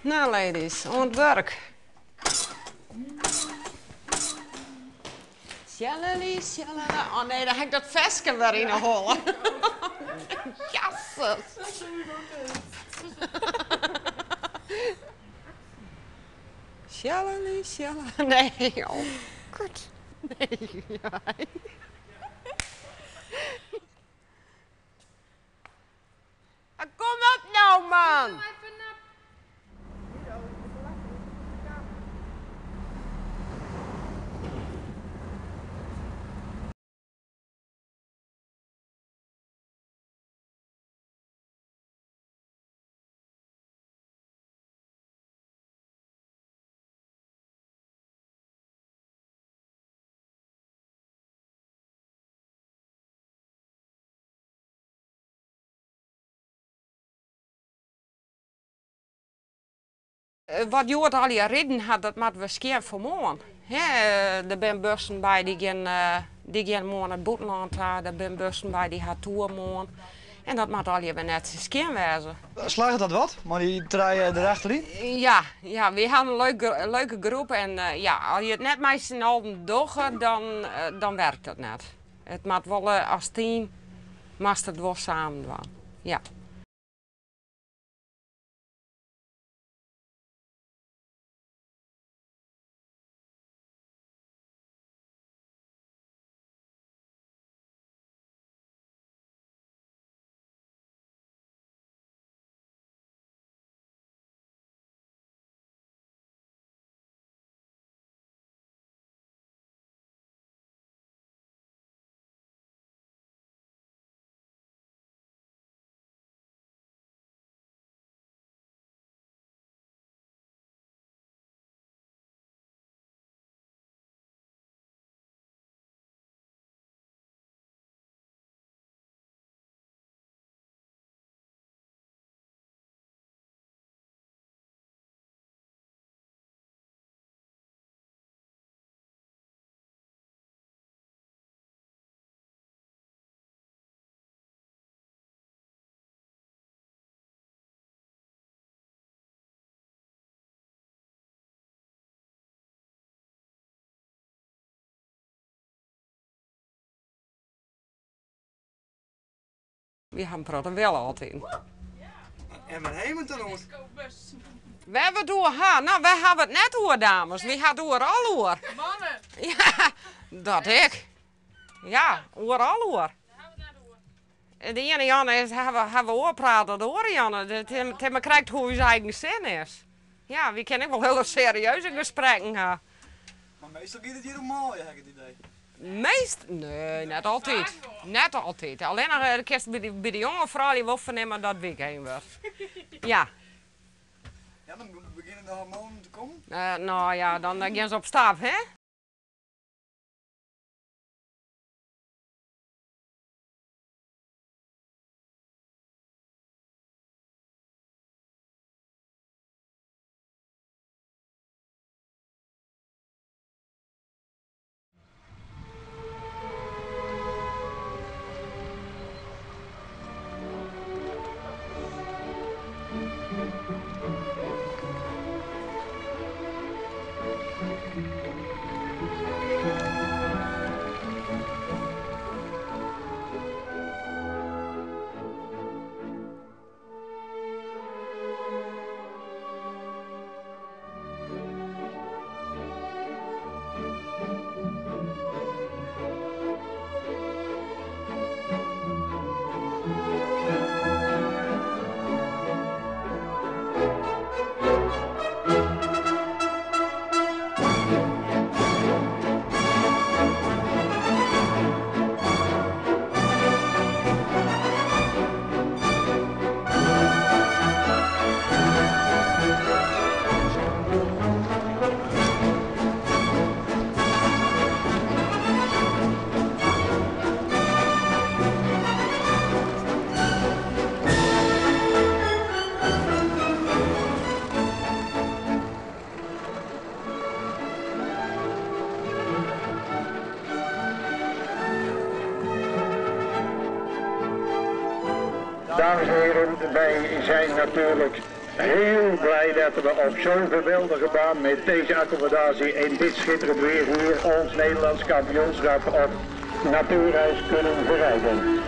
Nou ladies, oan it wurk. Sjalali, sjalala. Oh nee, dan ha ik dat ferske wer yn 'e holle. Jasses. Sjalali, sjalala. Nee, oh kut. Nee, ja. Kom op no, man! Wat hjoed allegear riden hat, dat moatte we skjin foar moarn. Der binne bussen by dy gean dy gean moarn nei it bûtenlân ta, der binne bussen by dy ha toer moarn. En dat moat allegear wer netsjes skjin wêze. Slagget dat wat, mei dy trije derachteryn? Ja, ja, wy ha in leuke groep en ja, as je it net mei syn allen dogge, dan werkt dat net. It moat wol as team moatst it wol samen dwaan, ja. Wy ha in protte wille altyd. En wêr ha we it dan oer? Wêr we it oer ha? No, wy hawwe it net oer dames, wy ha it oeral oer. Mannen! Ja, dat ek. Ja, oeral oer. De iene Janne is, hawwe we oar praat dan de oare Janne. It is mar krekt hoe't ús eigen sin is. Ja, wy kinne ek wol hiele serieuze gesprekken ha. Mar meastal giet it hjir om manlju, ha ik it idee. Meast? Nee, net altyd. Net altyd. Allinnich kinst by de jonge froulju wol fernimme dat it wykein wurdt. Ja. Ja, dan begjinne de hormoanen te kommen? No ja, dan gean se op stap, hè? Dames en heren, wij zijn natuurlijk Heel blij dat we op zo'n geweldige baan met deze accommodatie en dit schitterend weer hier ons Nederlands kampioenschap op natuurijs kunnen verrijden.